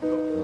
Thank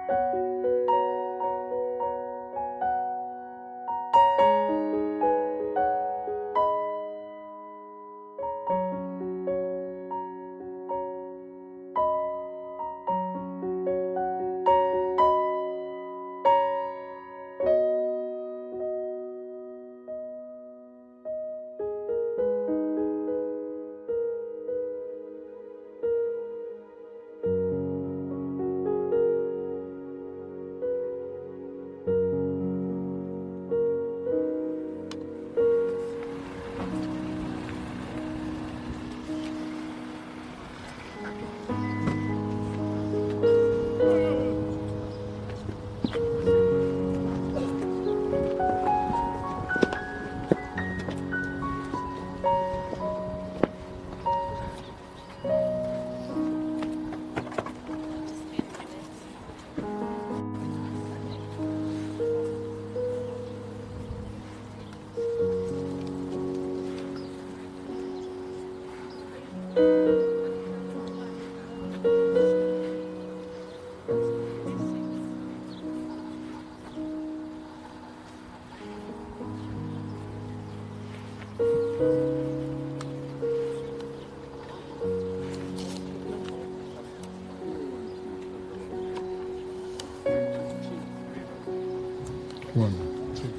1, 2, 3. 1, 2, 3.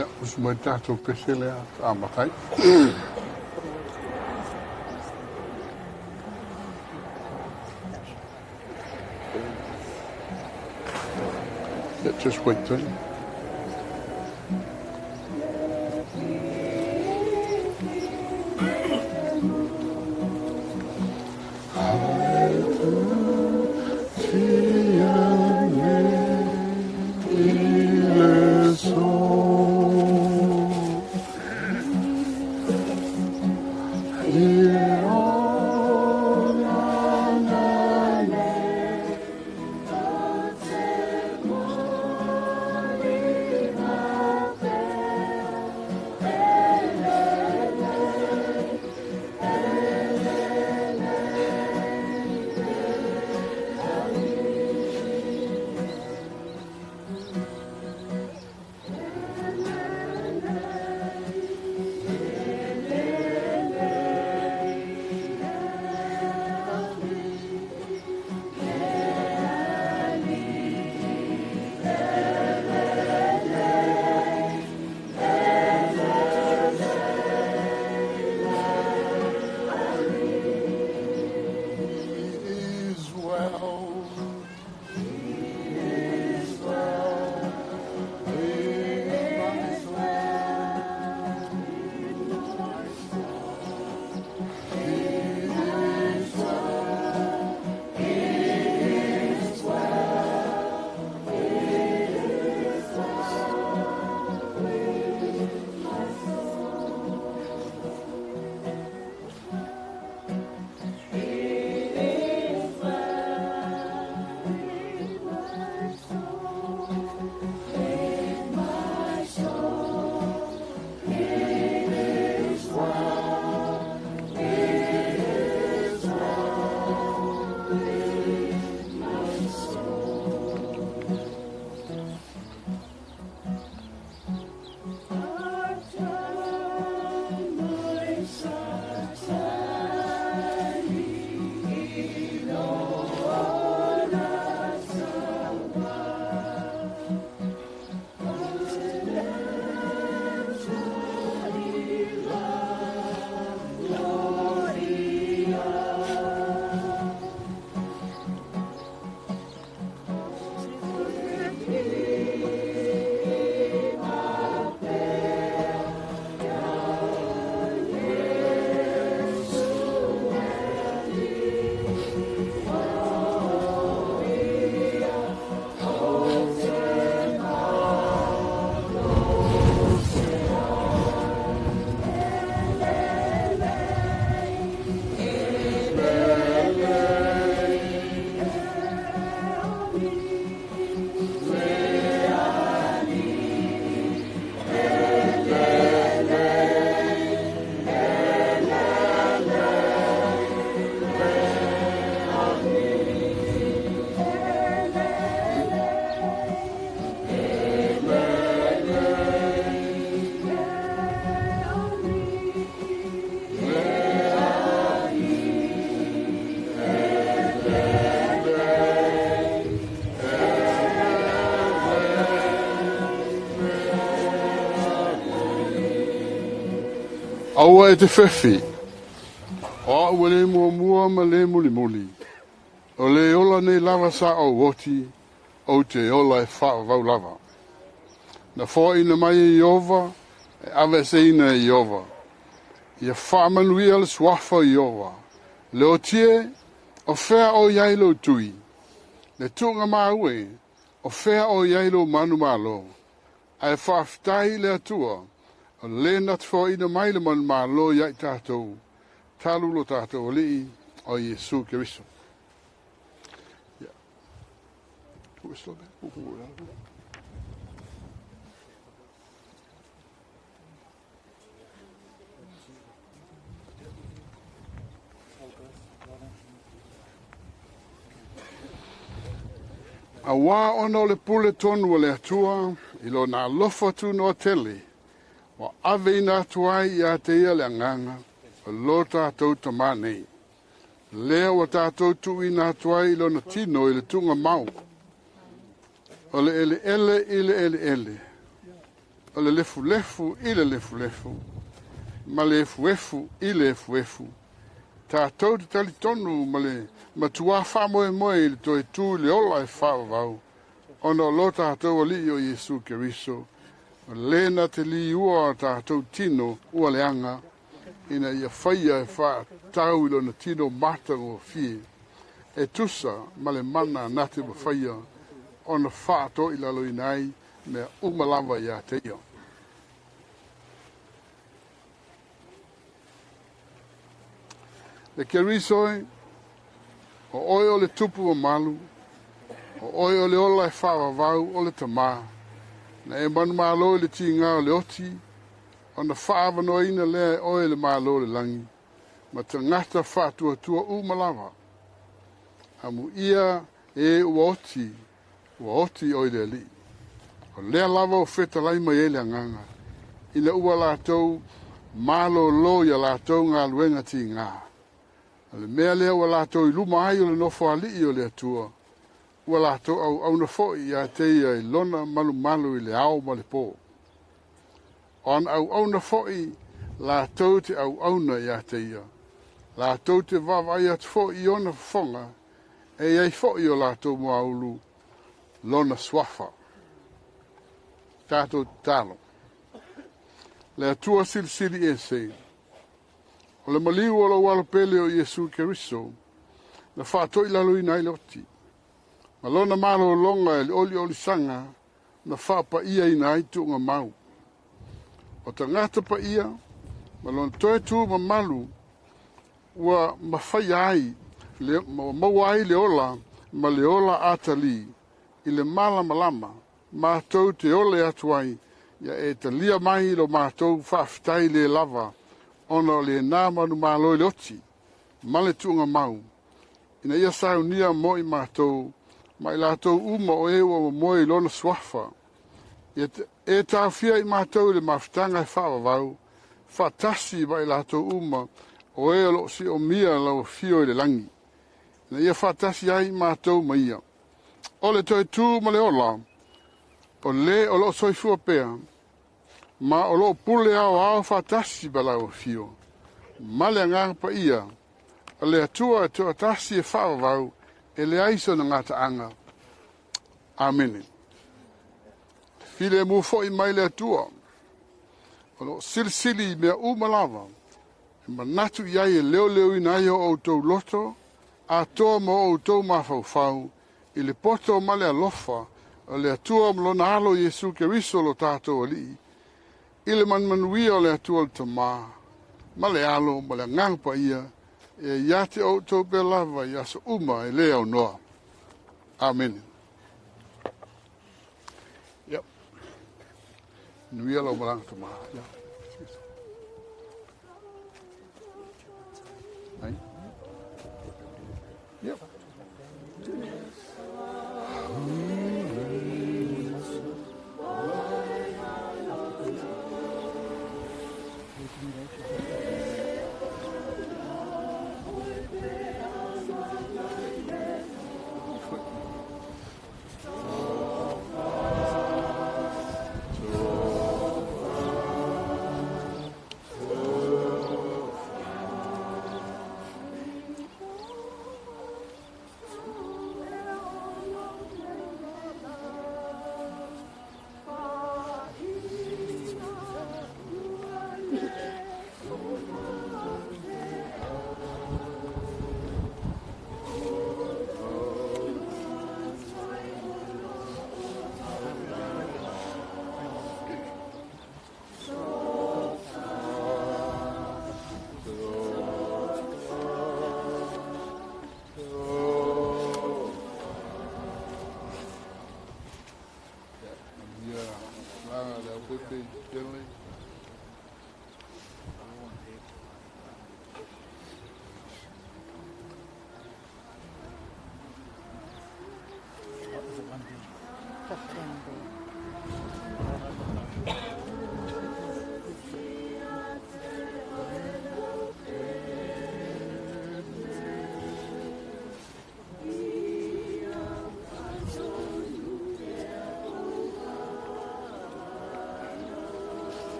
Ia, usu mai le tatou pese lea amata ai. Yeah, just wait till. Is well. Is well. Is well. Is well. Aua e te fefi, o au e le muamua ma le mulimuli, o le ola nei lava sa ou oti, ou te ola e faavavau lava. Na foaiina mai e Ieova, e aveeseina e Ieova. Ia faamanuia le suafa o Ieova. Le oti e, o fea o i ai lou tui? Le tuugamau e, o fea o i ai lou manumalo? Ae faafetai i le Atua, o le na te foaiina mai le manumalo ia i tatou, talu lo tatou Alii, o Iesu Keriso. Ia. Auā ona o le pule tonu a le Atua i Lona alofa tunoa tele, ua aveina atu ai ia te Ia le Agaga o lo tatou Tamā nei, lea ua tatou tuuina atu ai i Lona tino i le tuugamau o le eleele i le eleele. O le lefulefu i le lefulefu, ma le efuefu i le efuefu. Tatou te talitonu ma le matuā faamoemoe i le toe tu i le ola e faavavau, ona o lo tatou Alii o Iesu Keriso, o le na te liua o tatou tino ua leaga, ina ia faia e faatatau i lona tino matagofie, e tusa ma le mana na te mafaia ona faatoilaloina ai mea uma lava ia te ia. Le Keriso e, o oe o le tupu mamalu, o oe o le ola e faavavau o le Tamā, na e manumalo i le tiga o le oti, ona faaavanoaina lea e oe le Malo o le lagi, ma tagata faatuatua uma lava. Amuia e ua oti, ua oti oe i le Alii. O lea lava ua fetalai mai ai le Agaga, ina ua latou malōlō i a latou galuega tigā. O le mea lea ua latou i luma ai o le Nofoalii o le Atua, ua latou auauna foi ia te ia i lona malumalu i le ao ma le pō. O ana auauna foi latou te auauna ia te ia, latou te vaavaai atu foi i ona fofoga, e i ai foi i o latou muaulu lona suafa. Tatou tatalo. Le Atua Silisili Ese, o le maliu o lou Alo pele o Iesu Keriso, na faatoilaloina ai le oti, ma lona malologa e le oliolisaga na faapaiaina ai tuugamau o tagata paia, ma lona toe tu mamalu ua mafaia ai le, ua maua ai le ola ma le ola atalii i le malamalama, matou te ole atu ai ia e talia mai lo matou faafetai le lava, ona o lena manumalo i le oti ma le tuugamau, ina ia saunia mo i matou ma i latou uma o e ua momoe i lona suafa. Ia e taofia i matou i le mafutaga e faavavau, faatasi ma i latou uma o e o loo siomia lau afio i le lagi, ina ia faatasi ai i matou ma ia. O le toe tu ma le ola, o le o loo soifua pea, ma o loo pule aoao faatasi ma lau afio, ma le Agaga Paia, o le Atua e toatasi e faavavau, e leai sona gataaga. Amene. Filemu foi mai le Atua, o loo silisili i mea uma lava, e manatu i ai e leoleoina ai o outou loto, atoa ma o outou mafaufau, i le poto ma le alofa o le Atua ma lona Alo Iesu Keriso lo tatou Alii, i le manumanuia o le Atua le Tamā, ma le Alo ma le Agaga Paia, e ia te outou pea lava i aso uma e le aunoa. Amene. Yep. Nuia lau malaga tamā. Yeah. Ai? Yep.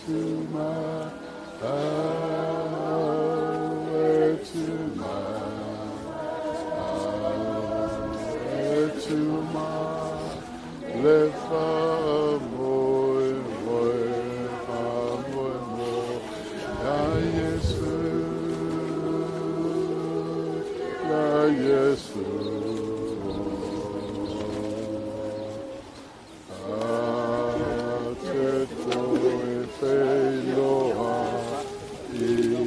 tuma, au e tuma, au e tuma, le faamoemoe, faamoemoe ia Iesu, ia Iesu. A te toe wheiloa ia.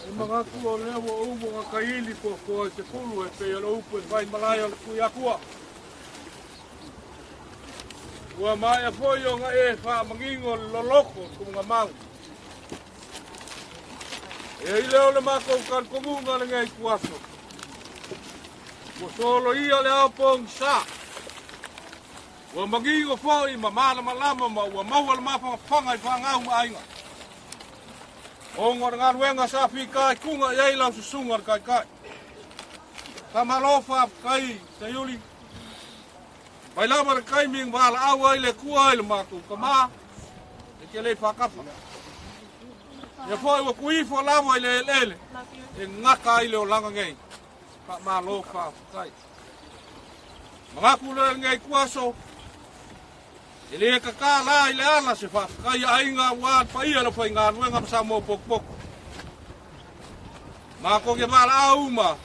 E manatu o lea ua ou mogakaili puapua i te pulu e pei o le upu e fai malae o le Tuiatua. Ua maea foi ona e faamanino le loloto o tuugamau. E ai lea o le matou talitonuga lenei ituaso. Ua soloia le ao pogisa. Ua manino foi ma malamalama ma ua maua le mafanafana i fanau ma aiga. Ona o le galuega sa fitaituga i ai lau susuga i le Taitai. Faamalo faafetai Seiuli. Mai lava le taimi na valaau ai le Atua i le matou tama, e te le i faatafa. Ia foi ua tuifo lava i le eleele e gata ai le olaga nei. Faamalo faafetai. Manatu lea i lenei ituaso, e le tata la i le ala se faafetai a aiga aua le paia o le aufaigaluega ma Samoa potopoto. Matou te valaau uma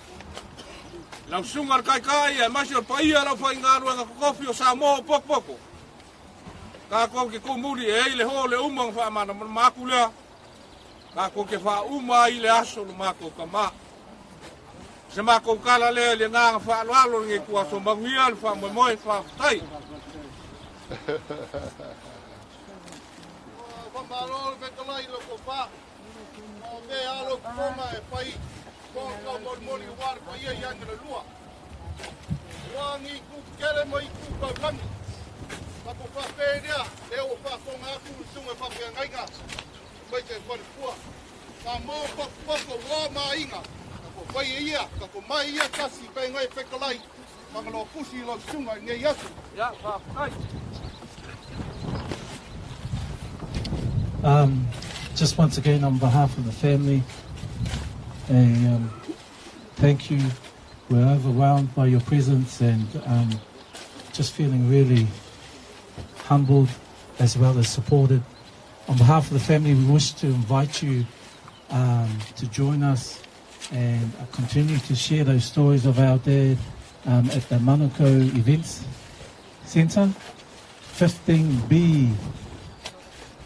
i lau susuga i le Taitai aemaise o le paia o le aufaigaluega totofi o Samoa o potopoto. Tatou te tumuli e ai le ho le uma ona faamalamalama atu lea. Tatou te faauma ai le aso lo matou tama. Se matou tala lea i le agaga faaaloalo lenei ituaso manuia le faamoemoe faafetai. Faamalo le fetalai i lau tofa. O mea lava lou fofoga e fai mo le taumolimoli aua le paia i aga le lua. Ua ni itu tetele ma itu taulagi. Tatou faapea lea, lea ua faafofoga atu le susuga i faafeagaiga aemaise le falepua. Samoa potopoto ua ma aiga, tatou faia ia, tatou mai ia tasi feagai e fetalai, Fagaloa pusi i lau susuga i lenei aso. Ia, faafetai. Just once again, on behalf of the family, a thank you. We're overwhelmed by your presence and just feeling really humbled as well as supported. On behalf of the family, we wish to invite you to join us and continue to share those stories of our dad at the Manukau Events Centre, 15B.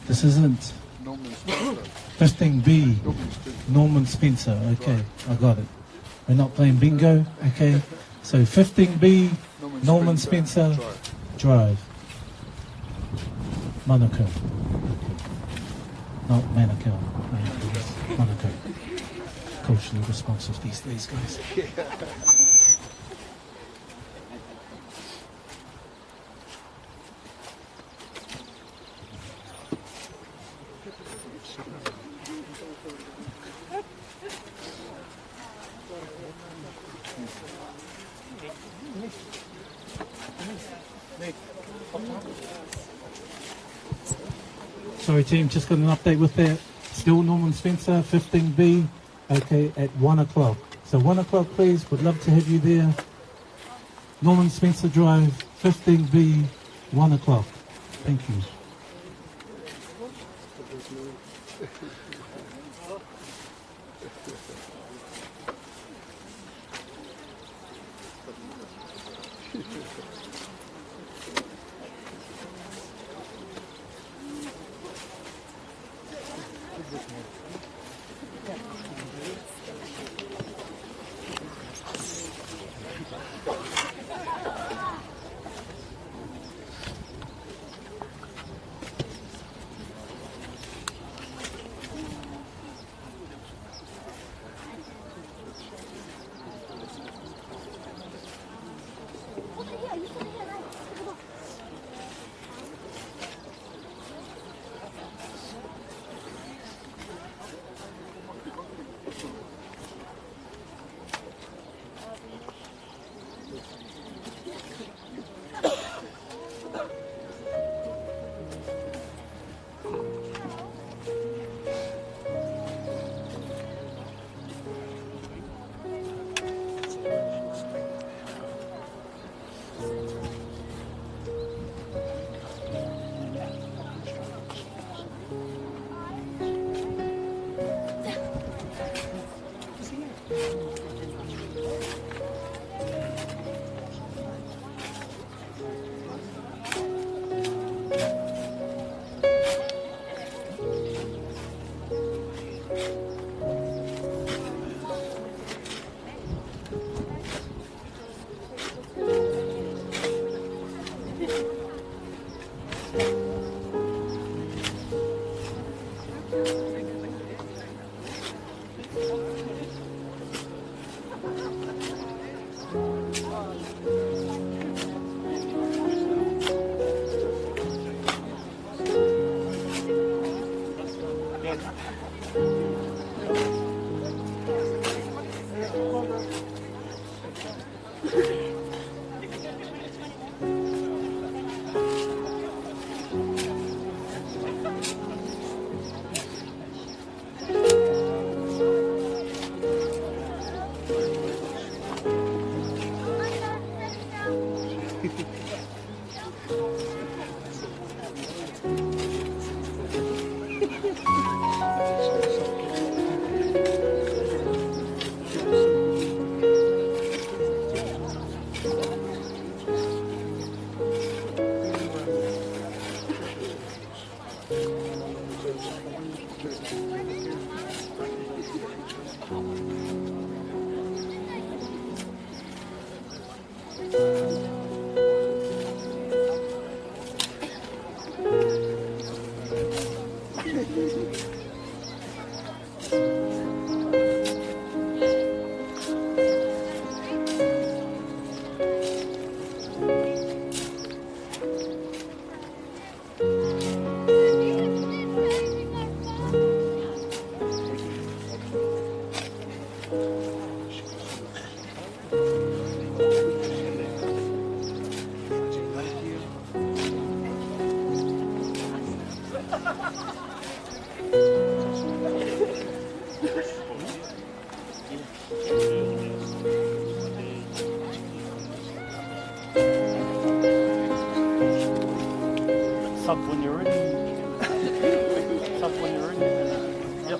This isn't Norman Spencer. 15B. Norman Spencer. Norman Spencer. Okay, I got it. We're not playing bingo. Okay, so 15B Norman, Norman Spencer, Drive. Drive, Manukau. Okay. Not Manukau. Manukau. Culturally responsive these days, guys. Sorry, team, just got an update with that. Still Norman Spencer, 15B, okay, at 1 o'clock. So 1 o'clock, please. Would love to have you there. Norman Spencer Drive, 15B, 1 o'clock. Thank you. Sub when you're ready. Sub when you're ready. Yep.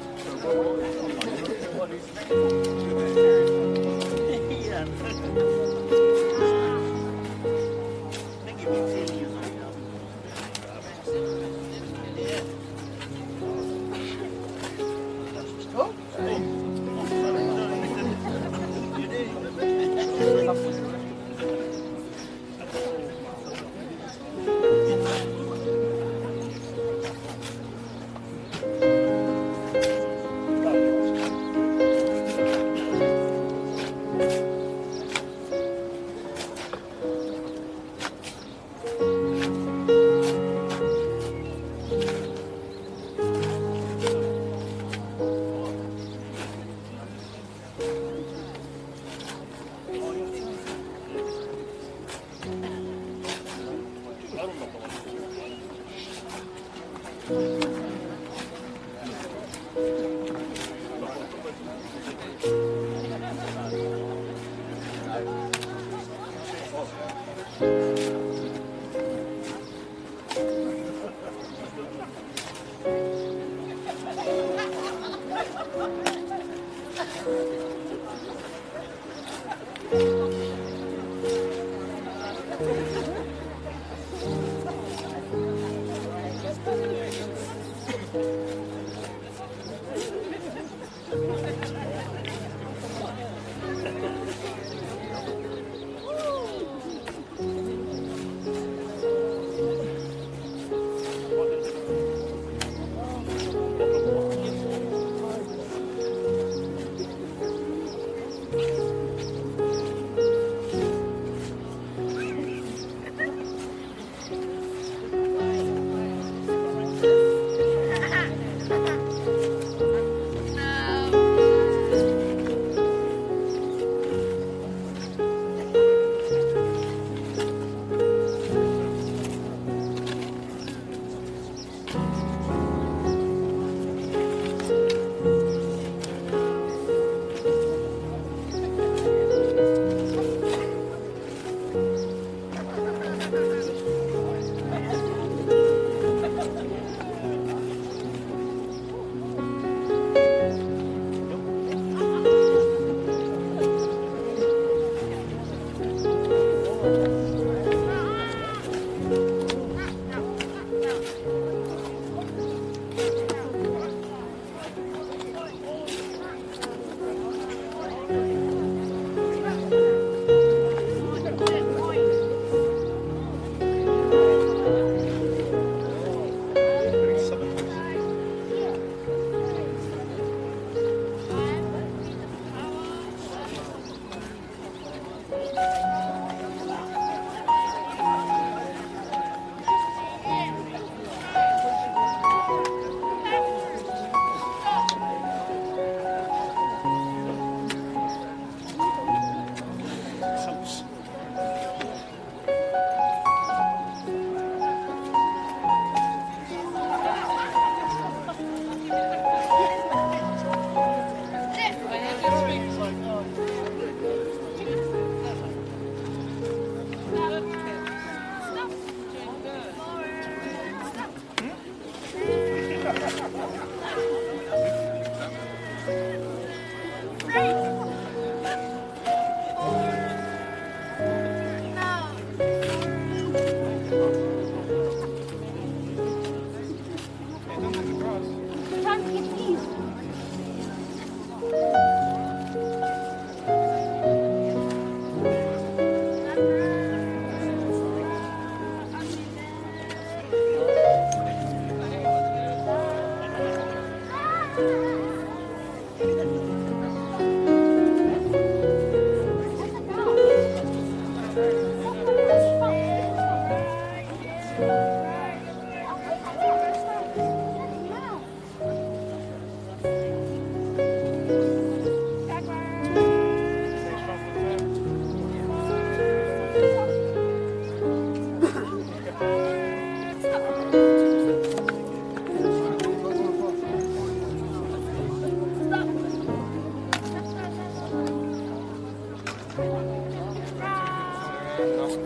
Too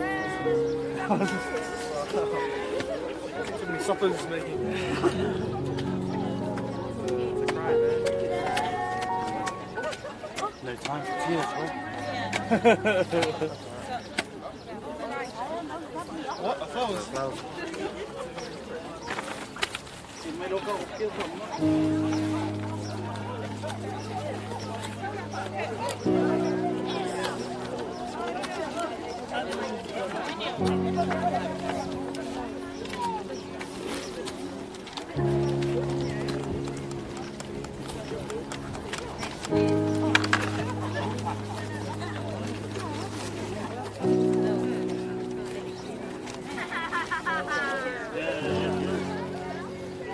many suppers making. It's a cry, man. No time for tears, bro. What? A flowers? Flowers.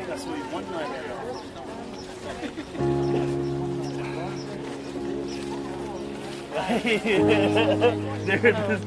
That's what you want night. There it is.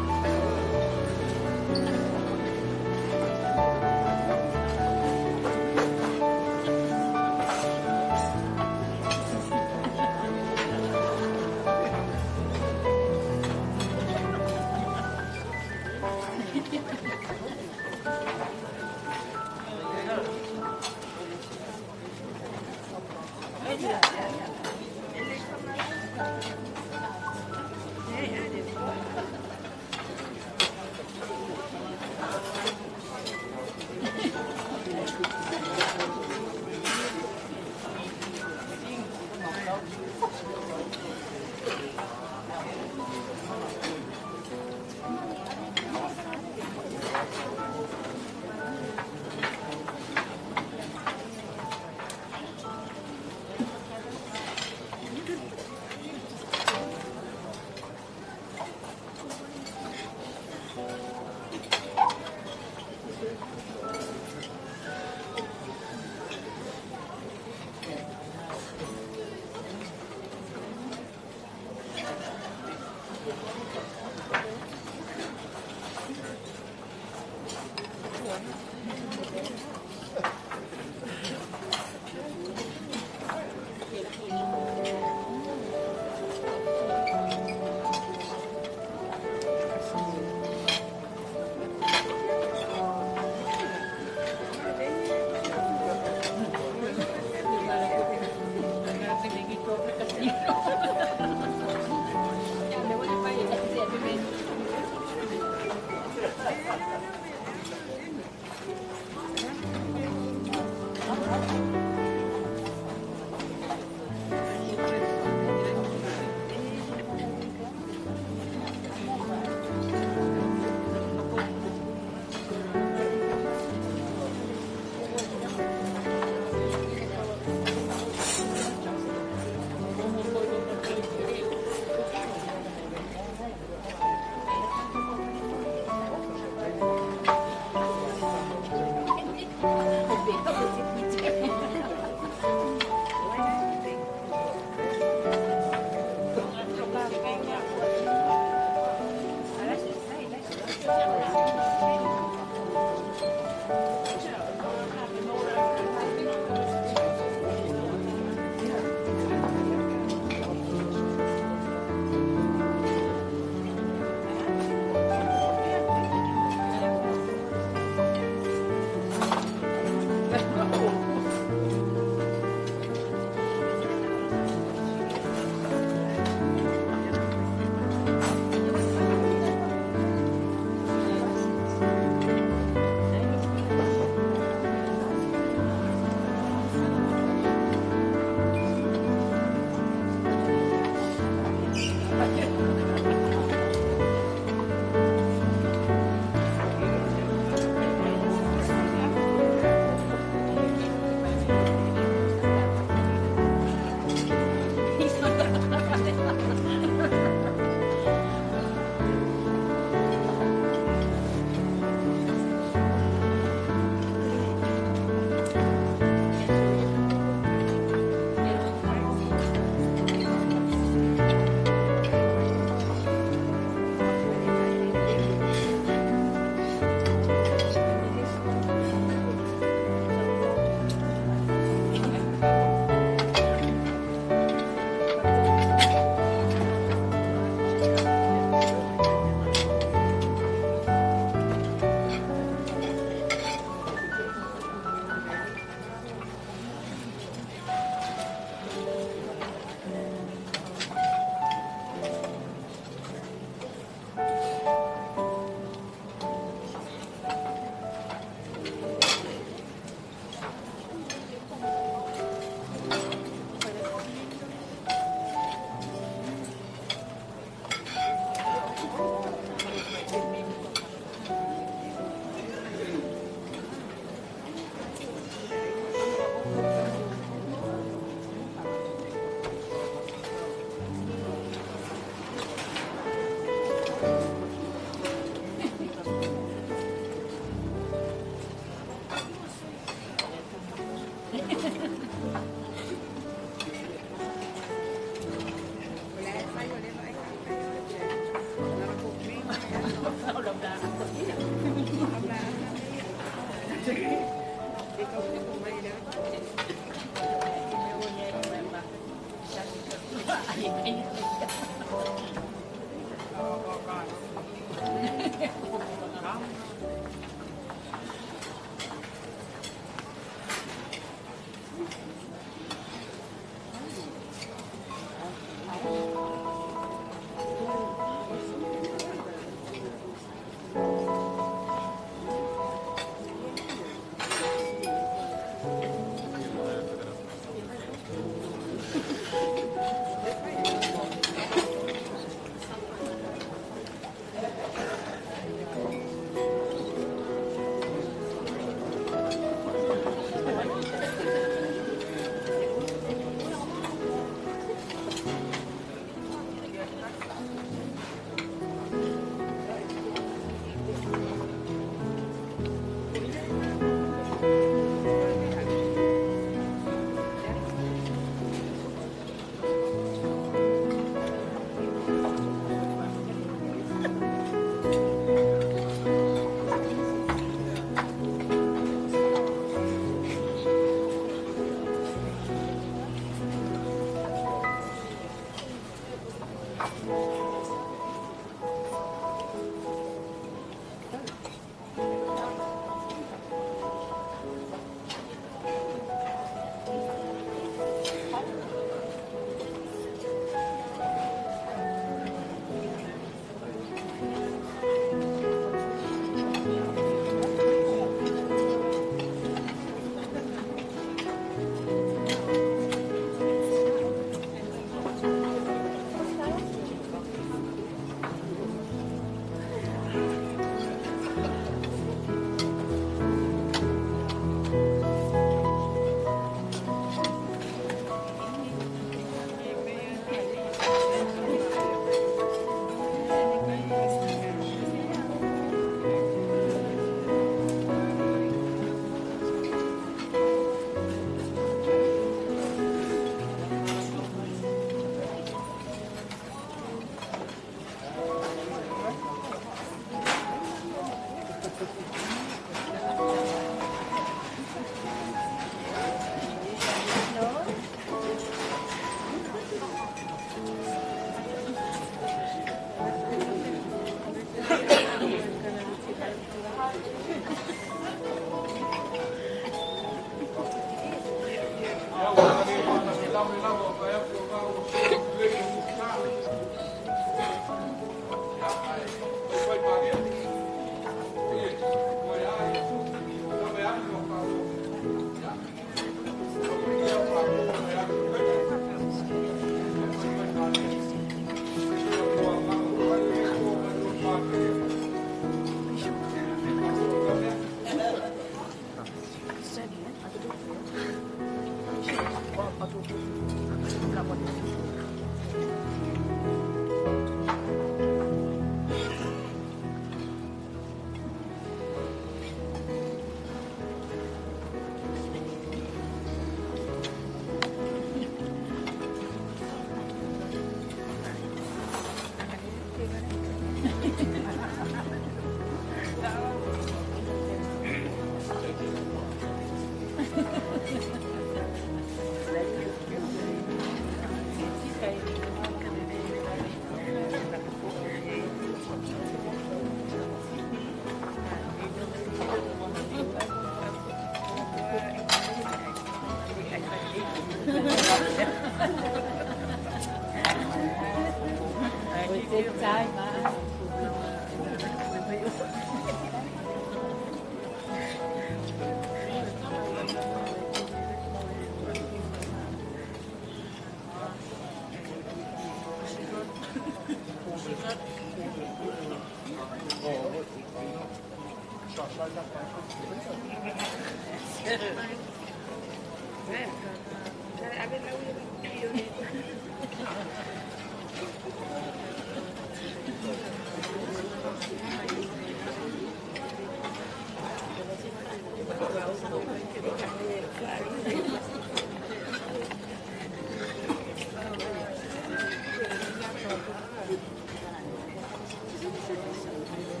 Thank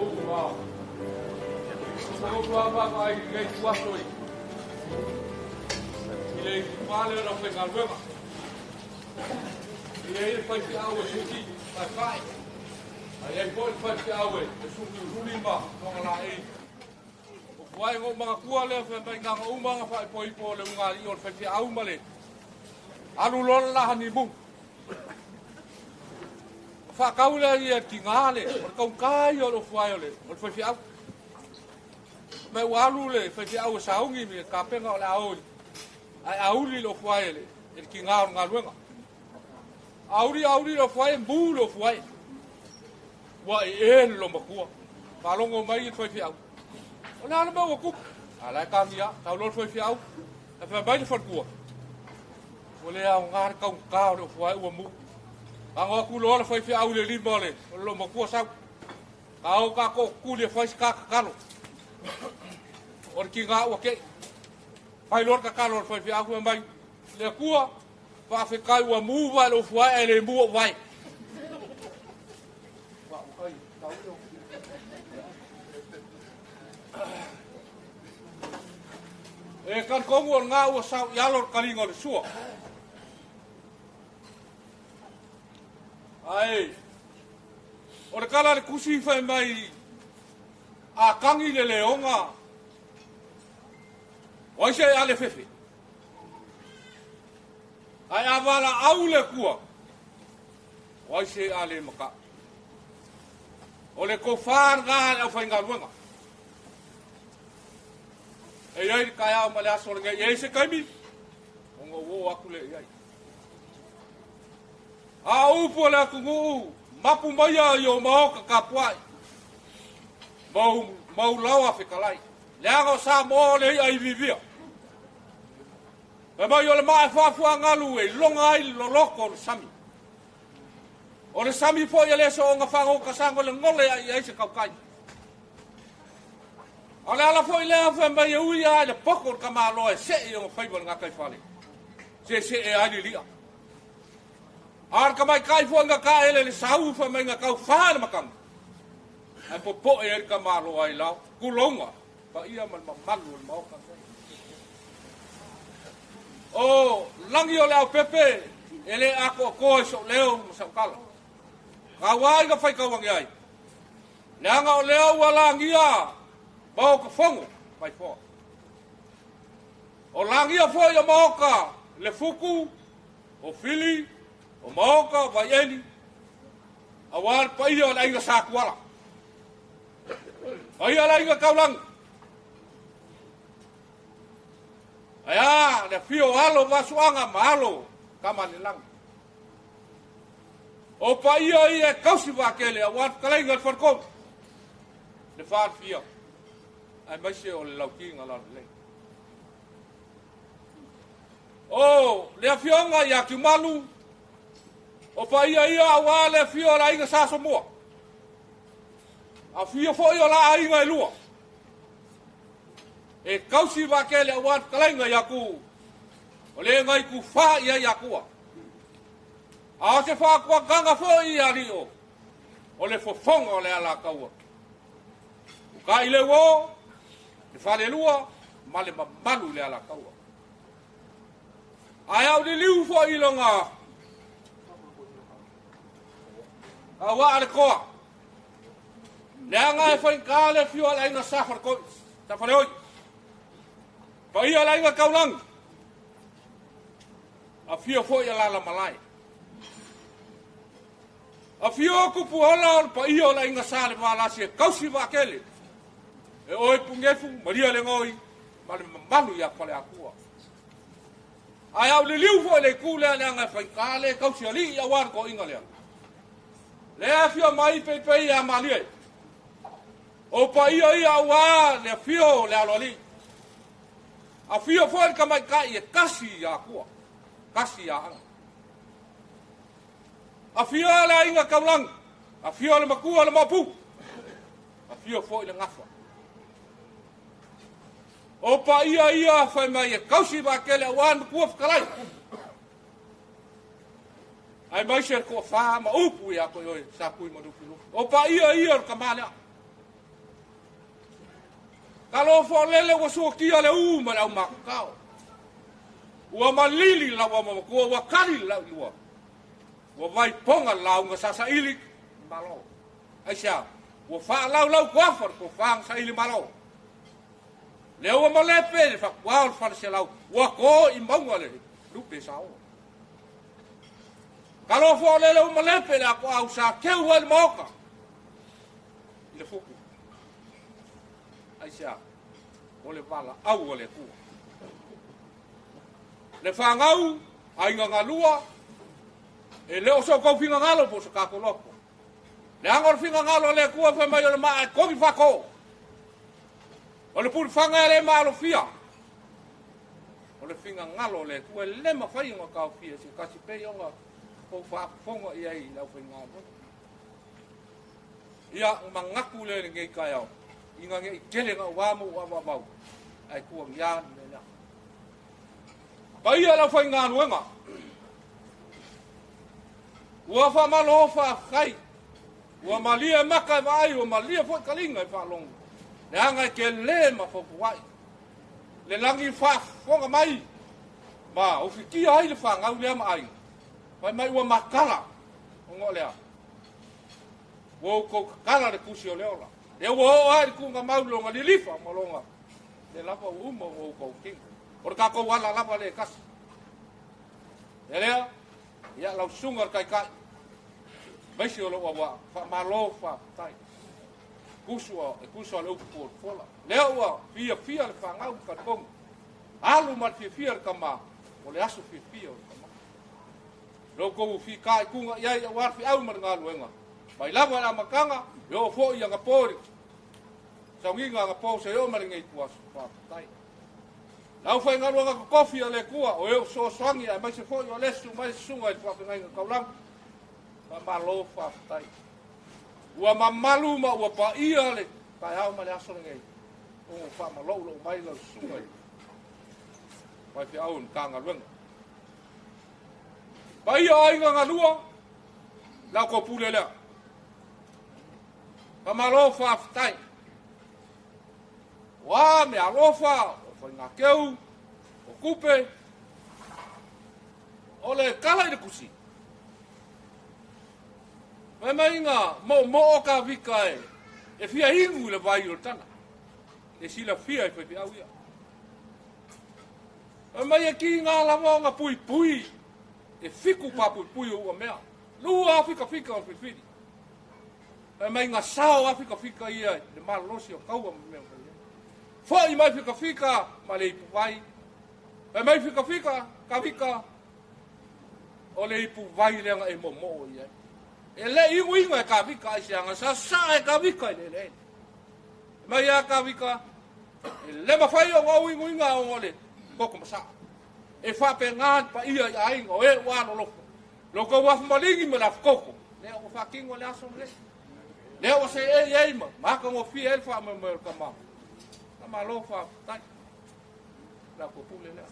I le itupa lea o le aufaigaluega. E i ai le faifeau e suki faefae, ae i ai foi le faifeau e suki uliuli ma togalaei. O fuae na ou manatua lea fai mai na ona uma ona faaipoipo o le ulugalii o le faifeau ma le alu loa le la honeymoon. Faatau lea ia tiga le, o le taugata ia o le ofuae o le faifeau. Mai ua alu le faifeau e sauni me tapena o le a o ae auli le ofuae e le tiga o le galuega. Auli auli le ofuae, mu le ofuae. Ua e le lomatua. Faalogo mai le faifeau. O le a le mea ua tupu? A la e tagia, tau loa le faifeau. Ae fai mai le faletua. Ua le aoga le taugata o le ofuae ua mu. Tago atu loa le faifeau i le lima o le lomatua sau. Ka o tatou tuli e fai se tatalo. O le tiga ua tei. Fai loa le tatalo a le faifeau fai mai, le Atua, faafetai ua mu vae le ofuae ae le mu ou vae. E talitonu o lena ua sao i alo le taliga o le sua. Ae o le tala a le tusi fai mai a tagi le leoga o ai se ale fefe. Ae a valaau le Atua o ai se ale mata. O le tofa lena a le aufaigaluega. E i ai le taeao ma le aso lenei, e i ai se taimi ona ou oo atu lea i ai. A o upu a le atunuu, mapu maia i o maota tapuai, mau laoa fetalai. Leaga o Samoa o le i'a iviivia. Fai mai o le maa e fuafuagalu e iloga ai le loloto o le sami. O le sami foi e le soona fagota sago le gole ai i ai se tautai. O le ala foi lea fai mai e ui lava i le poto o le tamaloa e see i ona faiva i le gataifale, se see ai le li'a. A o le tamaitai foi na taele le sau fai mai na taufa le matagi, ae popoe ai le tamaloa i lao, tulouna, paia ma le mamalu o le Maota nei. O lagi o le aupepe e le atoatoa i sou leo ma sau tala. Tauai na faitauage ai. Leaga o lea ua lagia maota fono mai foa. O lagia foi o maota le fuku, o fili, o maota vaieli, aua le paia o le aiga Satuala. Paia le aiga Taulagi. Ae a le afio o alo Vasuaga ma alo Tamalelagi. O paia ia e tausi vaatele aua le fetalaiga i le faletolu, le faalafia, aemaise o le lautina lalelei. O le afioga ia Tiumalu, o paia ia aua le afio o le aiga Sa Somua. Afio foi o la aiga e lua. E tausi vaatele aua le fetalaiga ia Tu. O le ngai tufa i ai Atua. A o se faatuagaga foi ia alii o le fofoga o le alataua. O ka i le uo, le falelua, ma le mamalu i le alataua. Ae au liliu foi i loga aua a le toa. Leaga e faigata le afio a le aiga Sa Faleoi. Paia le aiga Taulagi. Afio foi a lala malae. Afio kupu ola o le paia o le aiga Sa le Valasi e tausi vaatele. E oe Pugefu, Maria le Goi, ma le mamalu ia Faleatua. Ae au liliu foi le itu lea leaga e faigata le tausi alii aua le toaiga lea. Lea afio mai peipei ia Malie. O paia ia aua le afio o le aloalii. Afio foi le tamaitai e kasi ia Atua, kasi ia Aga. Afio le aiga Taulagi, afio le matua le Maopu, afio foi le gafa. O paia ia fai mai e tausi vaatele aua le matua fetalai. Aemaise le toafa ma upu ia koe oe sa kui ma lufilufi. O paia ia o le tama lea. Talofa o lele ua suakia le ū ma le aumakakao. Ua malili lau aumatua ua kali le laulua. Ua vaipoga le lauga sa saili malo. Aisea? Ua faalaulau kuafa le tofa na saili malo. Lea ua malepe le fatuā o le faleselau, ua to i mauga le lupe saoa. Talofa o lele ua malepe le atoau sa teu ai le maota i le futu. Aisea? O le valaau a le Atua. Le fanau, aiga galua, e le o so outou finagalo po o so tatou loto. Leaga o le finagalo a le Atua fai mai o le maa e togi faato. O le pulefaga e le maalofia. O le finagalo o le Atua e le mafai ona taofia e se tasi pei ona tou faafofoga i ai i le aufaigaluega. Ia, ona manatu lea i lenei taeao, ina ne i tele naua ma ou avaavau, ae tuagia le mea lea. Paia le aufaigaluega, ua faamalo faafetai, ua malie maka e vaai, ua malie foi taliga e faalogo, leaga e tele mafaufauai le lagi faafofoga mai ma ufitia ai le fanau lea ma aiga. Fai mai ua matala, ona o lea, ua outou tatala le tusi o le ola. Lea ua oo ai le tuugamau i lona lilifa ma lona le lava ua uma ua outou tino. O le tatou ala lava lea e tasi. E lea, ia lau susuga le taitai, maisi o lou auaa, faamalo faafetai. Tusu e tusa o le upu folafola. Lea ua fiafia le fanau ma talitonu. Alu ma le fiafia le tama, o le aso fiafia o le tama. Lo outou fitaituga i ai aua le feau ma le galuega. Mai lava i le amataga, e oo foi i anapo i le sauniga anapo se oo ma lenei ituaso. Faafetai. Le aufaigaluega totofi a le Atua, o e o fesoasoani aemaise foi o le susu mai le susuga i le faafeagaiga taulaga. Faamalo faafetai. Ua mamalu ma ua paia le taeao ma le aso lenei. O faamaloulou mai lau susuga i faifeau i le Matagaluega. Paia o aiga galua, la outou pule lea. Faamalo faafetai. O a mea alofa, o faigakeu, o tupe, o le tala i le tusi. Fai mai na moomoo ka vika e fia inu i le vai o le tana. E silafia e faifeau ia. Fai mai e kiga lava ona puipui, e fiku papuipui o ua mea. Lua fikafika o filifili. Fai mai na sao a fikafika ia i le malolosi o kaua ma mea o fai ai. Foi mai fikafika ma le ipuvai. Fai mai fikafika, ka vika, o le ipuvai lea na e moomoo i ai. E le iguiga e ka vika ai se aga, sa saa e ka vika i le eleele. Mai a ka vika, e le mafai ona ou iguiga ona o le koko masaa. E faapena le paia i aiga o e ua alolofa. Lo kou afu maligi ma le afu koko. Lea ua faatino le aso lenei. Lea ua seei ai ma matagofie ai le faamoemoe o le tama. Faamalo faafetai. La kou pule lea.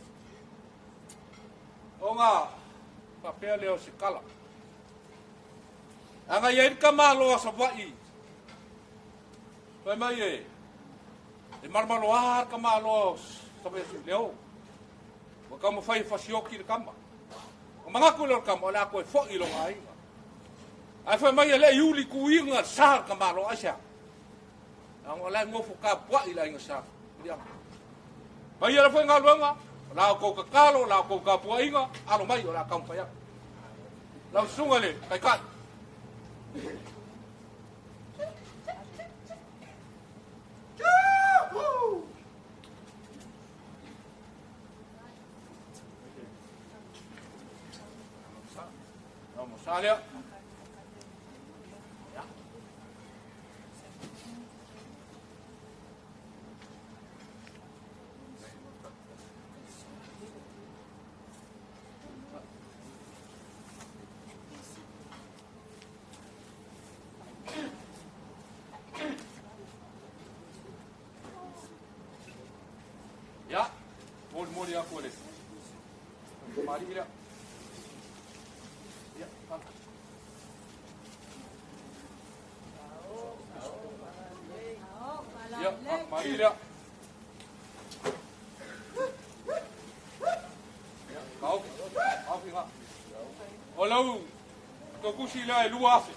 Ona faapea lea o se tala. Aga i ai le tamaloa Savaii. Fai mai e malomaloa le tamaloa o Savaii Leo. Ua taumafai e fasioki le tama. O manatu lea o le tama, o le a toe foi i lona aiga. Ae fai mai e le i uli tuiga le sa o le tamaloa, aisea? Leaga o la e nofo tapuai le aiga sa Filiaga. Paia le faigaluega, o la outou tatalo, o la outou tapuaiga, alo mai o le a taumafai atu. Lau susuga i le Taitai. Sa lea. Ia, molimoli atu e le tamalii lea. Ia, ia, tamalii lea. tusi lea e 2,000.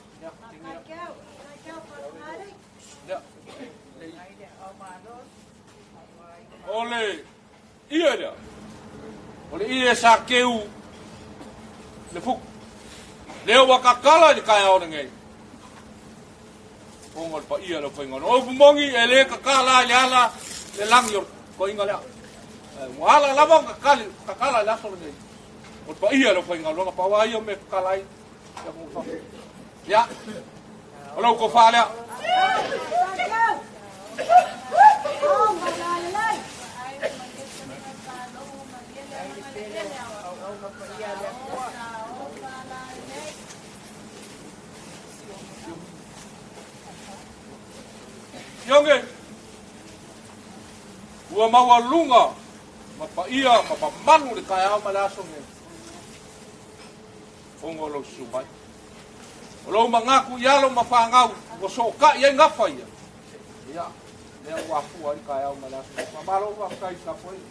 O le ie lea, o le ie sa keu le fuku. Lea ua kakala i le taeao lenei. Ona o le paia le faiga. O upu moni e le kakala i le ala le lagi o le toaiga lea. Ua ala lava ona kakala i le aso lenei. O le paia le faigaluega pau lava ia o mea e kakala ai. Ia, o lau tofa lea. Ioge, ua maualuga ma paia ma mamalu le taeao ma le aso nei. Ona o lou susu mai. O lou manatu i alo ma fanau ua sootai ai gafa ia. Ia, lea ua afua ai le taeao ma le aso nei. Faamalo faafetai i le tapuaiga.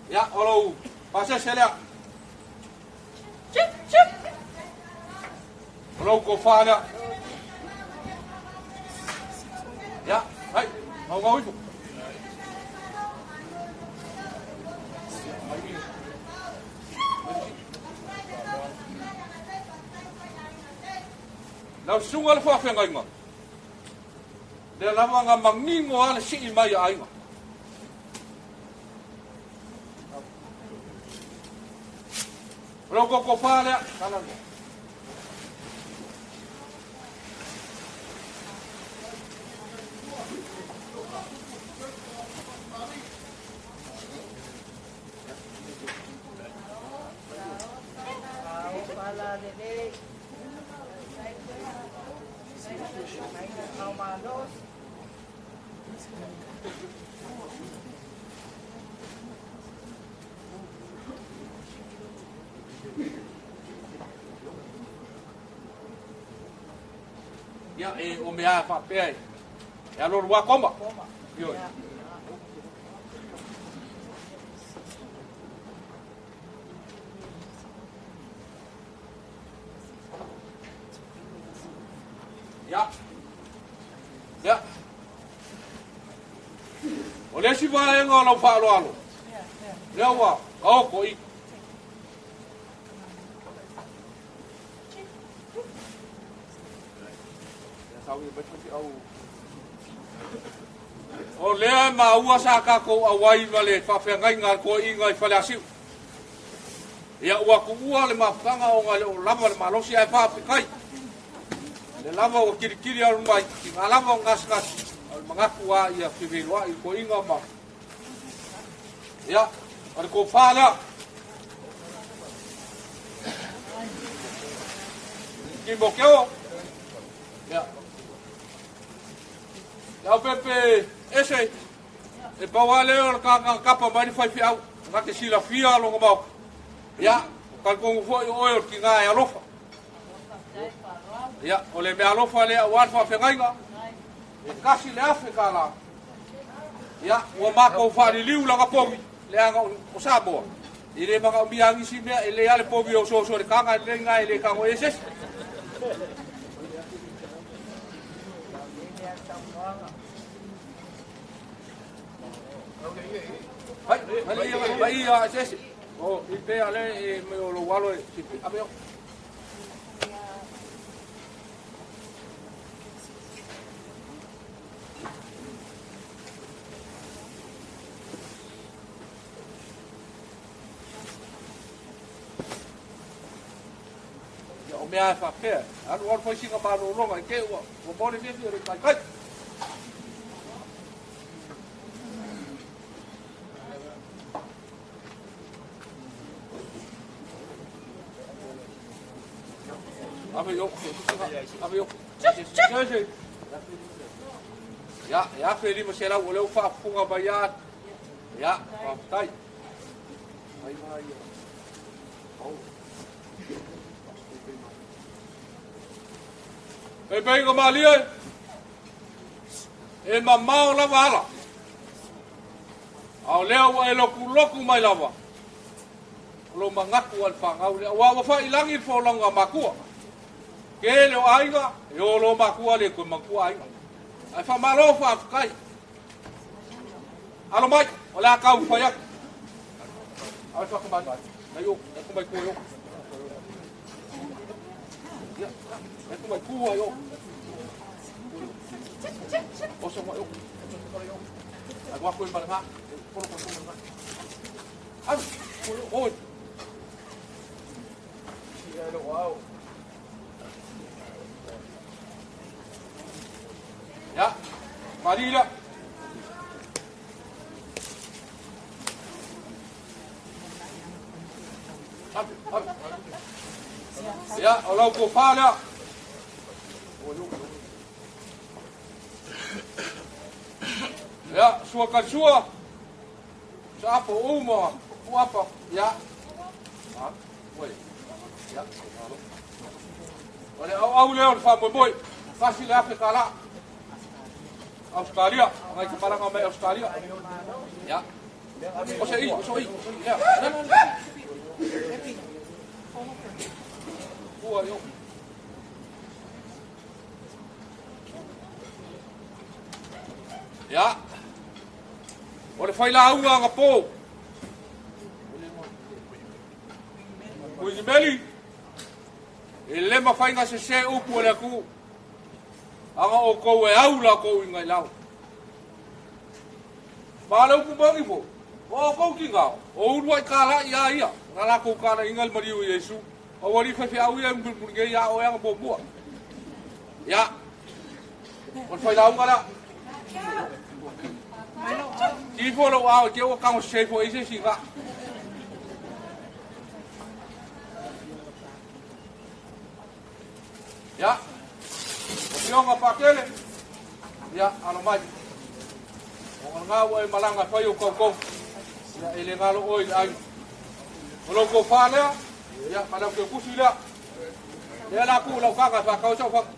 Ia, o lou pasese lea. Chip, chip. O lou tofa lea. Ia, hai, maumau ifo. Lau susuga le faafeagaiga, lea lava na manino lava le sii mai a aiga. O lau totofa lea, tala lea. Ia, e o mea faapea e. E alo rua koma. Ioe. Ia. Ia. O le isi vaega o lau faaaloalo, lea ua taoto i. O lea e maua sa tatou auai ma le faafeagaiga a le toeaiina i Faleasiu. Ia ua tuua le mafutaga ona e le o lava le malosi ae faafetai. Le lava ua kilikili alu mai, tiga lava o gasegase, o le manatu lava ia feveiloai i le toeaina ma... Ia, o le tofa lea. Timoteo. Ia. Leaupepe ese, e pau lava lea o le tagata na tapa mai le faifeau, na te silafia lona maota. Ia, o talitonu foi o oe o le tina e alofa. Ia, o le mea alofa lea aua le faafeagaiga, e $1,000. Ia, ua matou faaliliu lana povi, leaga o Samoa, e le manaomia lava nisi mea, e lelei lava le povi e osooso i le taga, e lelei lena e le tago i ai se isi. Hai, hai, hai, ia, se ese. O, i pea le e me o lou alo e sipi. Ave o. Ia, o mea e faapea. Alu alu fai sina malologa i te ua mo le fiafia o le taitai. Ave yo, ave yo. Ia, e 1,500 o lea ua faafofoga mai ia. Ia, faafetai. Mai mai ia. Peipeiga malie, e mamao lava ala. A o lea ua e lokuloku mai lava. O lou manatu a le fanau lea. Aua ua failagi le folauga a makua. Tele o aiga, e o loa makua le toe manatua aiga. Ae faamalo faafetai. Alo mai, o le a taumafai atu. Ave faakamani. Mai o, e mai tua i o. Ia, e mai tua i o. Oso mai o. Ai wa koe malaga. Polo polo malaga. Ave, oi. Ia, mali lea. Ave, ave. Ia, o lau tofa lea. Ia, sua kalsua. Sa apo uma, uapa. Ia. Ha, oi. Ia, malo. O le auau lea o le faamoemoe. $1,000 tala. Australia, ngai ka malaga mai Australia. Ia. O se i, o se i. Ia. Ua yo. Ia. O le failauga agapō. Kuini Meli, e le mafai ona sesē upu a le atunuu, aga o outou e au la outou uiga i lau. Ma o le upu moni foi, o outou tina, o uluai talai lava ia, na latou talaiina le maliu o Iesu. Aua alii faifeau ia e mulimuli nei ia oe aga muamua. Ia, o le failauga lea. Tifo lou ao i te ua tago sese ifo i ai se isi iina. Ia, o Fioga Pakele, ia, alo mai. O ngā ua e malaga e fai o koukou. Ia, e le galo oe i le aiga. O lou tofa lea, ia, ma lau teukusi lea. Lea la tuu lau taga e whakau sau whaka.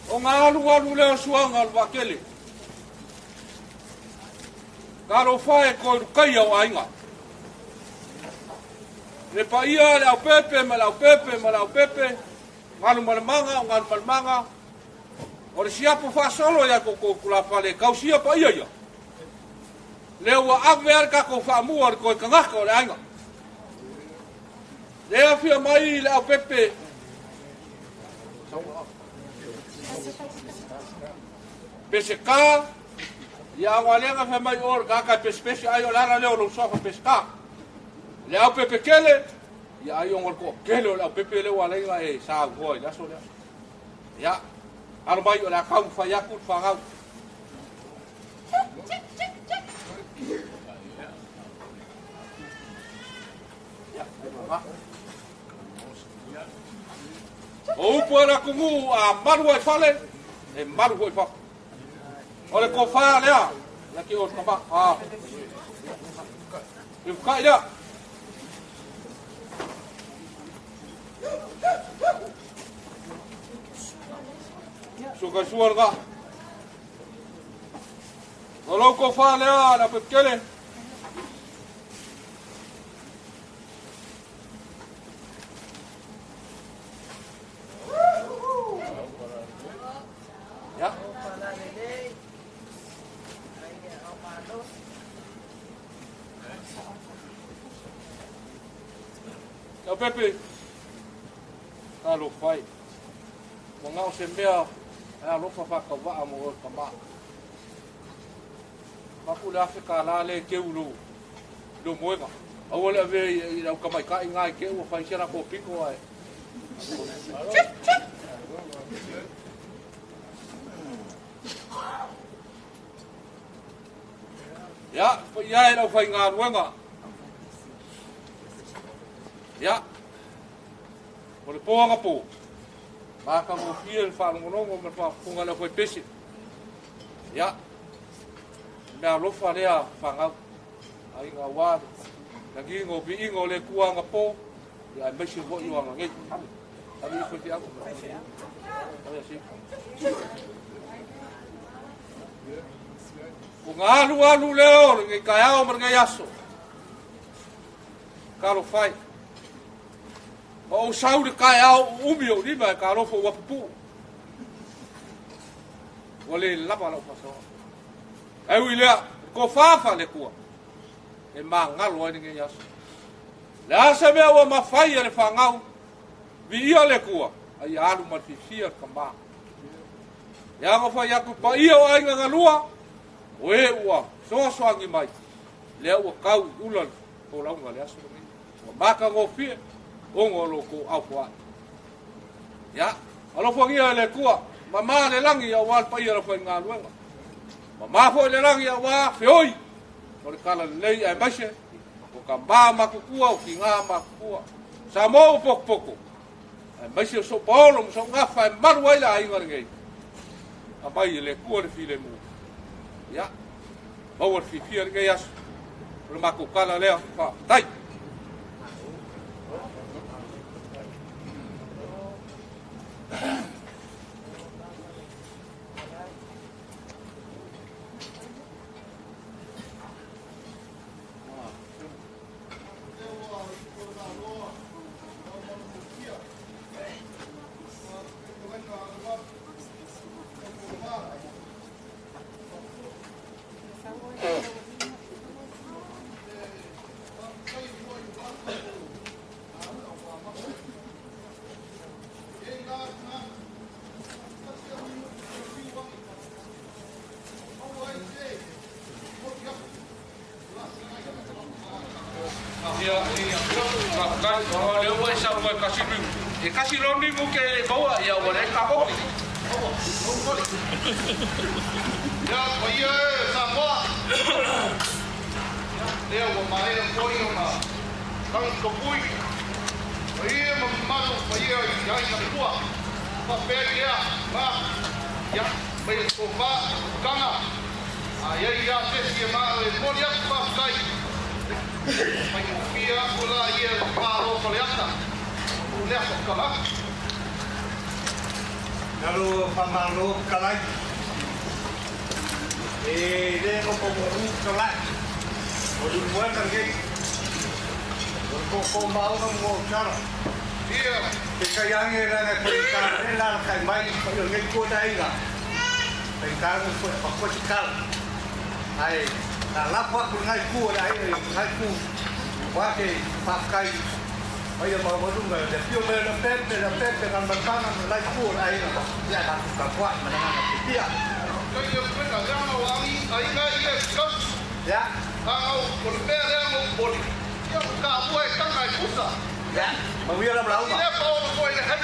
O ngā alualu lea o suaga o le vaatele. Talofa e koe lukaia o aiga. Le paia le aupepe ma le aupepe ma le aupepe, galumalemana o galumalemana, o le siapo faasolo ia koukou tulafale e tausia paia ia. Lea ua ave a le tatou faamua le toe tagata o le aiga. Le afia mai le aupepe. Peseta, ia aogalega fai mai o le tagata e pesepese ai o le ala lea o lou suafa Peseta. Le aupepe tele, ia ai ona o le toatele o le aupepe lea ua ala ai ona e saunoa i le aso lea. Ia, alo mai o le a taumafai atu le fanau. Ia, O upu a le atunuu a malu ai fale, e malu foi fafo. O le tofa lea, ia te oe tama. A. E ukai lea. Sua kai sua lena. O lou tofa lea, le Pepekele. Ia. Lau Pepe, talofa e. Ua na o se mea e alofa faatauvaa mo oe tama. Fapu le $1,000 lea e teu i lou moega. Aua le avea i le au tamaitai na i te ua fai si a latou pito ae. Ia, paia e le aufaigaluega. Ia, o le po agapo, matagofie le faalogologo ma le faafofoga a le aufaipese. Ia, mea alofa lea fanau, aiga aua le lagiga o viiga o le Atua agapo, ia aemaise foi o aga nei. Ua alualu lea o lenei taeao ma lenei aso. Talofa e. Ma ou sau i le taeao uumi ou lima e talofa ua pupuu. Ua le lava lau faasoa. Ae ui i lea, le tofa faale-Atua e magalo ai lenei aso. Le a se mea ua mafai e le fanau, viia le Atua, a ia alu ma le fiafia le tama. Ia na fai atu paia o aiga na lua, o e ua soasoani mai, lea ua tau i ula le folauga le aso lenei. Ua matagofie ona o lo outou aufoai. Ia, alofagia e le Atua, mama le lagi aua le paia o le aufaigaluega. Mama foi le lagi aua feoi o le talalelei aemaise o tama matutua o tina matutua. Samoa ua potopoto, aemaise o sou paolo ma sou gafa e malu ai le aiga lenei. Aumai e le Atua le filemu. Ia, maua le fiafia lenei aso. O le matou tala lea, faafetai. Ia, faafetai. O lea ua e saunoa e kasi niu. E kasi loa niu ke le maua, ia ua leai kamoki. Ia, paia e o Samoa. Lea ua maea foi ona lagi topui. Paia ma mamalu paia i aiga lua. Faapea i lea, ma, ia, mai le tofa, kanga. A i ai lava se isi e manao e momoli atu faafetai, faigofie aku la ia le malo o Faleata, o lea tautala atu. Lalo faamalo fetalai. E le nofo mumu fetalai. O le ulumoega lenei. O le tootoo maona mo tala. Ia. Peitai ane leaga e faigata le lalakai mai i le paia o lenei itu o le aiga. Faigata foi e avatu ai se tala. Ae na lafo atu lena itu o le aiga i lena itu aua se faafetai paia maualuga i le afio mai o Leaupepe, Leaupepe, Galumalemana ma lena itu o le aiga ia e matou tapuai ma le agaga fiafia. Faafetai Leaupepe, leaga o aiga ia e tausi. Ia. Leaga o le mea lea na ou momoli, ia o taua e taga e pusa. Ia, manuia lau lauga. Lea paolo foi le hei.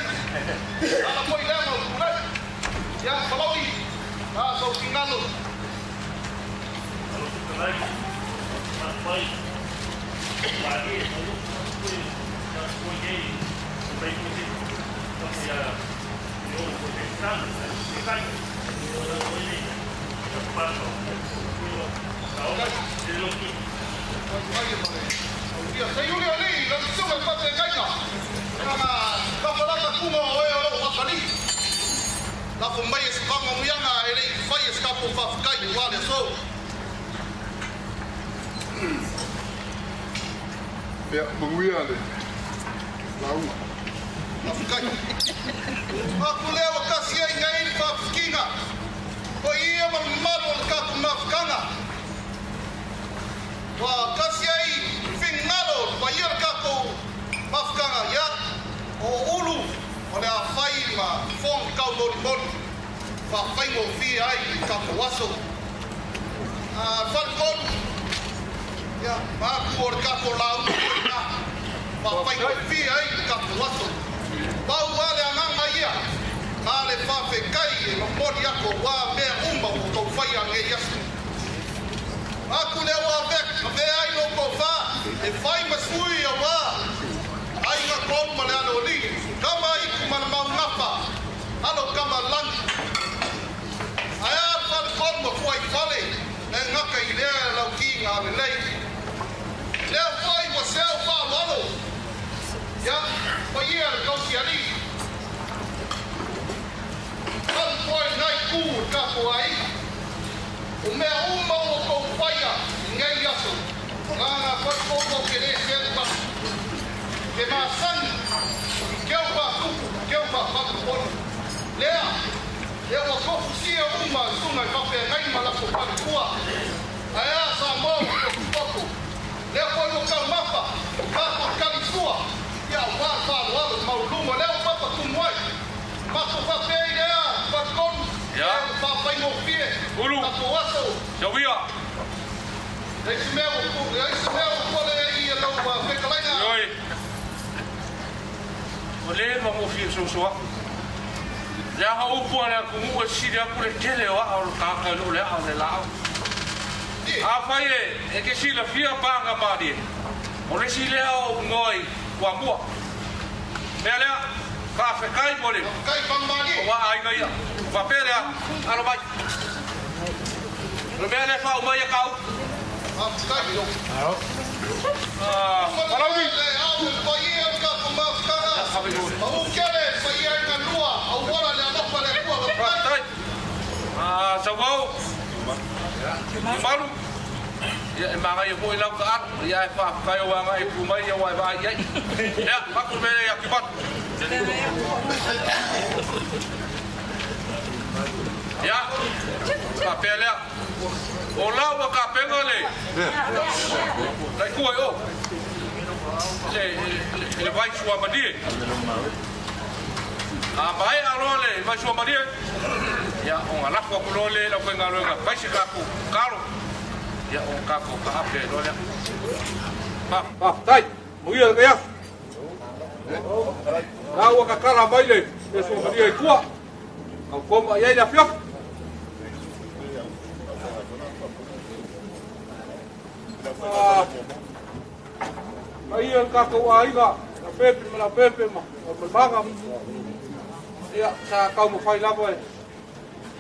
Ala foi lea na ou tulai. Ia, Palauli, a sou finalo. Alo fetalai, faafetai malie mai lou foi sa foi nei o mai foi se tasi a e o foi se tala se kai o la foi nei ka pasa foi o sa o se lo ki Ia, sei uli alii, lau susuga i faafeagaiga, na lafalafa kuga o oe o lou atalii. Lafo mai e se faamanuiaga e le i faia se tatou faafetai aua le aso. Ia, manuia le lauga. Faafetai. Aku lea ua tasi ai nei le faafitiga, o ia ma le mamalu o le tatou mafutaga. Ua tasi ai le finagalo o le paia o le tatou mafutaga, ia, o Ulu o le a fai ma fofoga taumolimoli faafaigofie ai le tatou aso. A faletolu, ia, mapu o le tatou lauga foi lena, faafaigofie ai le tatou aso. Pau lava le agaga ia, na le faafetai e momoli atu aua mea uma ua outou faia lenei aso. Aku lea ua avea ai lou tofa e fai ma sui aua aiga tolu ma le aloalii, tama itu ma le mau gafa, alo tama lagi. Ae a le faletolu ma fuaifale e gata i lea lau kiga lelei. Lea foi ua seu faaaloalo ia paia le tausialii. O mea uma ua tou faia i nei aso, agaga faipoko ou te lē selu atu. Ke masani i keu faatupu, keu faafalepolu. Lea, lea ua tofusia uma i susuga i faafeagai ma latou faletua. Ae a Samoa ua tofutofo. Lea foi ua taumafa o tatou tali sua, ia aua le faaaloalo i mauluma. Lea ua papa tumu ai. Matou faapea i lea faletolu, Ia. Ua faafaigofie Ulu. tatou aso. Sauia. Le isi mea ua le isi mea ua pole ai i lau fetalaiga. Oi. O le ma mo fia sosoa. Le aha upu a le atunuu e sili atu le tele o aa o le tagata i lo le aa o le laau. Afai e e te silafia paga malie, o le isi lea o unoa i Toamua. Mea lea, faafetai mo le Kai pangmalie. o aiga ia. Faapea lea, alo mai. O le mea lea faauma ia kau. Faafetai. Ah, Palauli. Le au le paia o le tatou mafutaga. Ma u kele paia i galua, auala le alofa le Atua. Faafetai. Faafetai. Ah, Sauvao. Malu. Ia e magaia foi lau taalo. Ia e faafetai o aga e tu mai ia ua e vaai i ai. Ia, fatu le mea lea ia Kibatu. Ia, faapea lea. O lau ua kapena le lai tua i o. Le vai sua malie. A mai aloa le vai sua malie. Ia, o ngā lafo aku loa le lau faigaluega fai se tatou kalo. Ia, o tatou taape ai loa lea. Faafetai. Manuia le aso. La ua tatala mai le le sua malie i tua. Au koma i ai le afiafi. Ah, Paia le tatou aiga, la pepe ma la pepe ma ma maga. Ia, sa taumafai lava e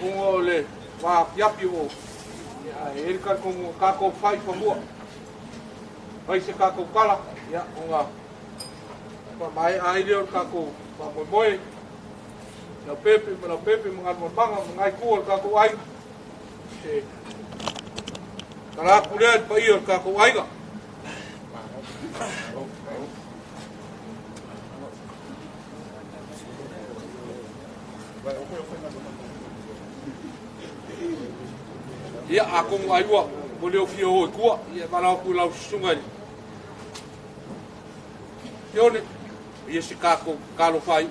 uga o le vaapiapi o ia e le tatou tatou fai fanua. Fai se tatou tala, ia ona faamaea ai lea o le tatou faamoemoe. La pepe ma la pepe ma galumaga ma ngai tua o le tatou aiga. Se tala atu lea i le paia o le tatou aiga. Ia, atonu ai ua ua le ofia o i tua, ia e valaau atu i lau susuga i le Sione, ia se tatou talofa ai.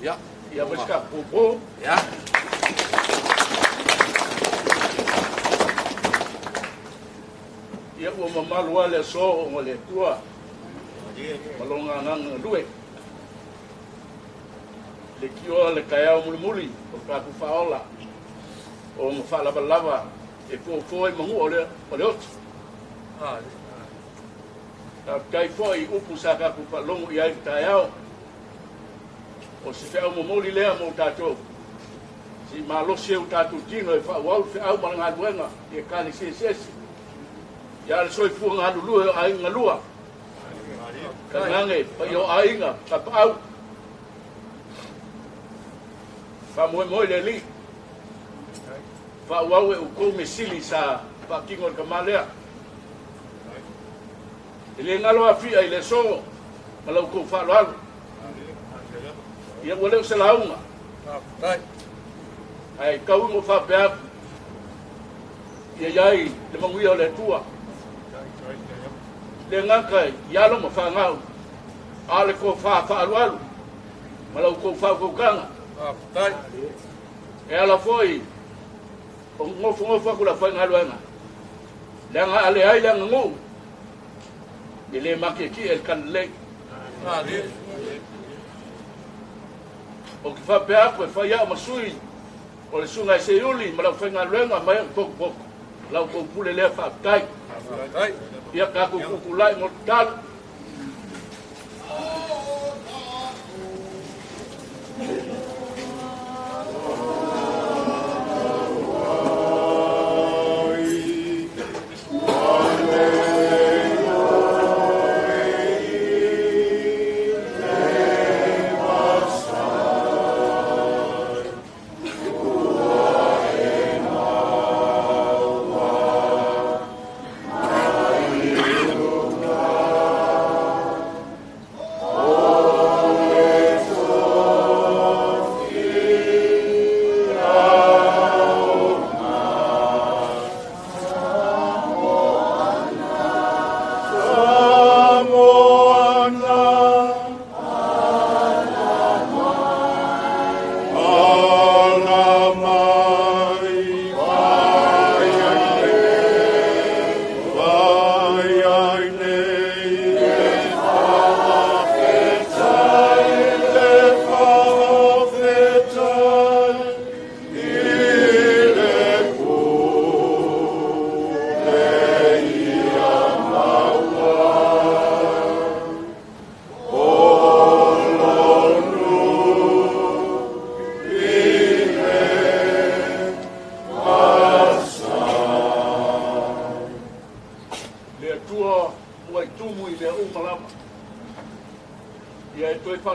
Ia, Ia ma se tatou pupu. Ia. Ia ua mamalu lava le aso ona o le Atua ma lona agaga galue. Le tioa le taeao mulimuli o le tatou faaola o ona faalavalava e fofo ai magua o le o le oti. Faafetai foi i upu sa tatou faalogo i ai i le taeao. O se feau momoli lea mo tatou. Se i malosi ai o tatou tino e faaauau le feau ma le galuega i ekalesia eseese. Ia le soifua galulue o aiga galua. Tainane paia o aiga, tapaau. Faamoemoe le Alii. Faaauau e outou measili sa faatino e le tama lea. E le galo afia i le aso ma la outou faaaloalo. Ia ua le o se lauga. Ae tau ina ou faapea atu, ia i ai le manuia o le Atua. Le gata i alo ma fanau, a o le tofa faaalualu ma la outou faautautaga. E ala foi o nofonofo atu le aufaigaluega, leaga a leai le aganuu, e le matietie le talalelei. Ou te faapea atu e fai au ma sui o le susuga i Seiuli ma le aufaigaluega mai au potopoto. La outou pule lea faafetai. Ia tatou tutulai mo le tatalo.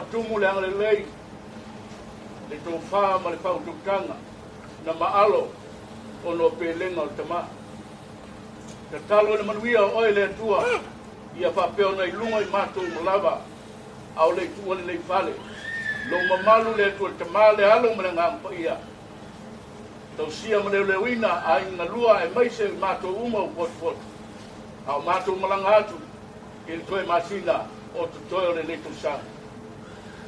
faatumu le agalelei, le tofa ma le faautautaga na maalo ona o pelega o le Tama. Tatalo i le manuia o oe le Atua, ia faapea ona i luga i matou uma lava, a o le i tuua lenei fale. Lou mamalu le Atua le Tama, le Alo ma le Agaga Paia. Tausia ma leoleoina aiga galua aemaise i matou uma ua potopoto, a o matou malaga atu i le toe masina o totoe o lenei tausaga.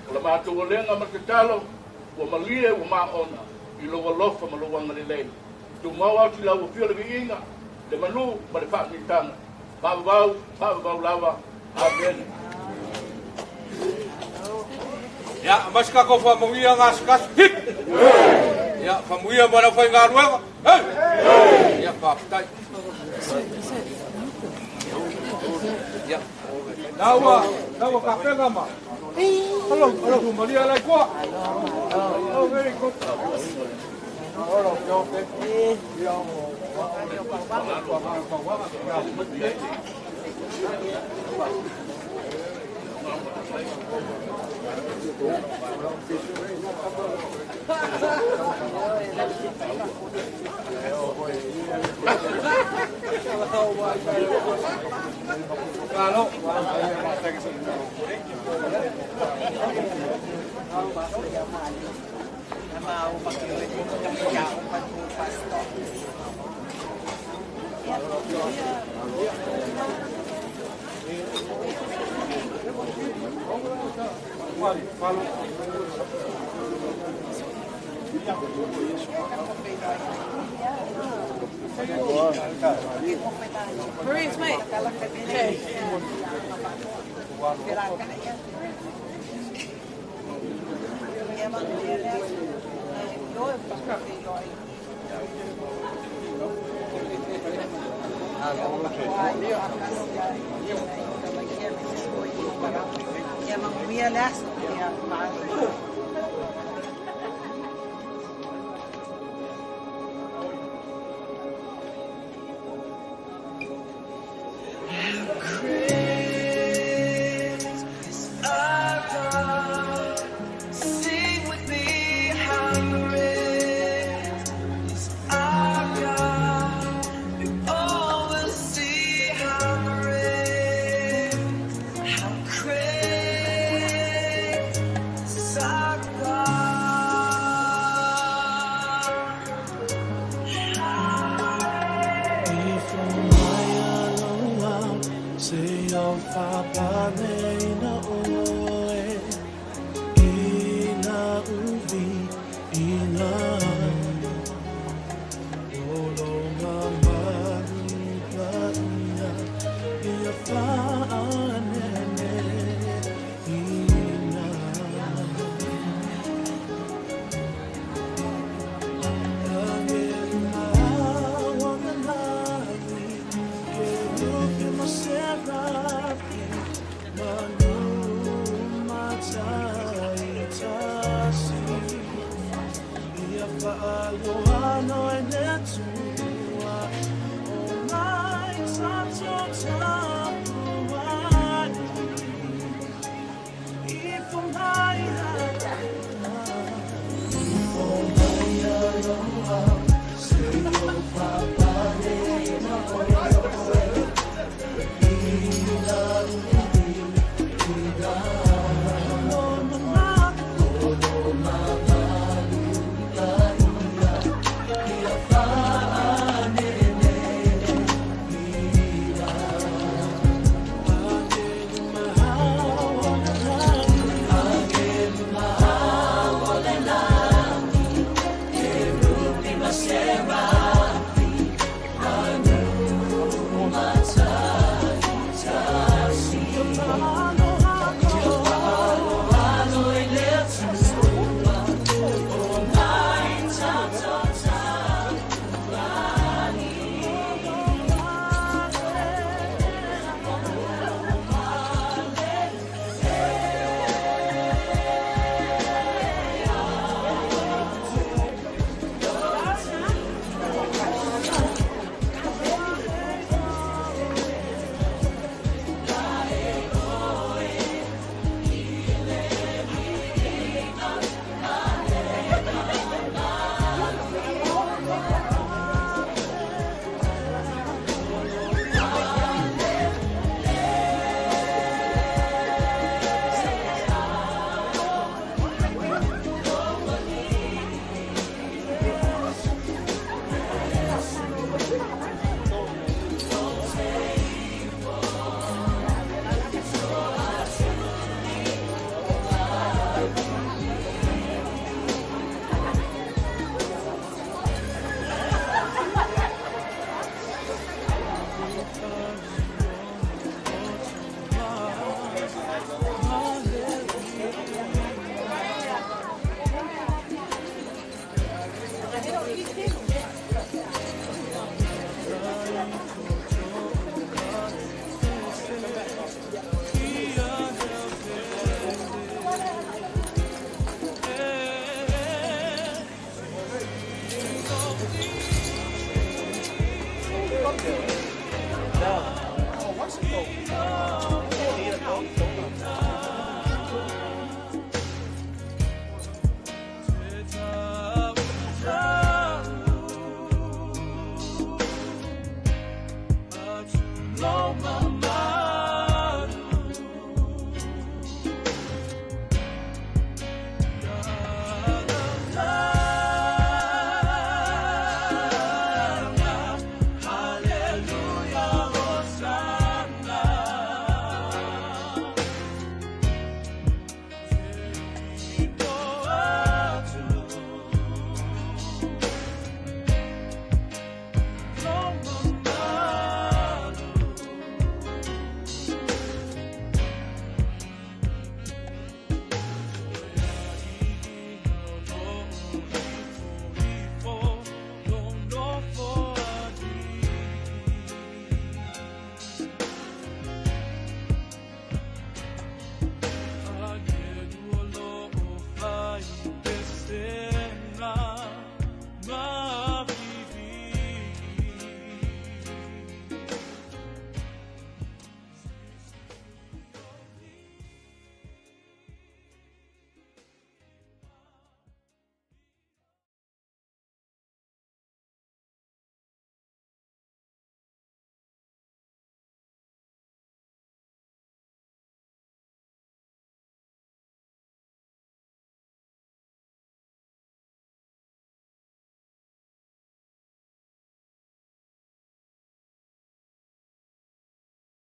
O la matou olega ma le tatalo ua malie ua maona i lou alofa ma lou agalelei. Tumau atu i lau afio le viiga, le manu ma le faamitaga. Faavavau, faavavau lava. Amene. Ia, aumai se tatou faamanuia gasegase. Hip! Ia, faamanuia mo le aufaigaluega. Hei! Ia, faafetai. Ia, lau lau kapena ma. Hello, hello, Maria lai koa. Oh, very good.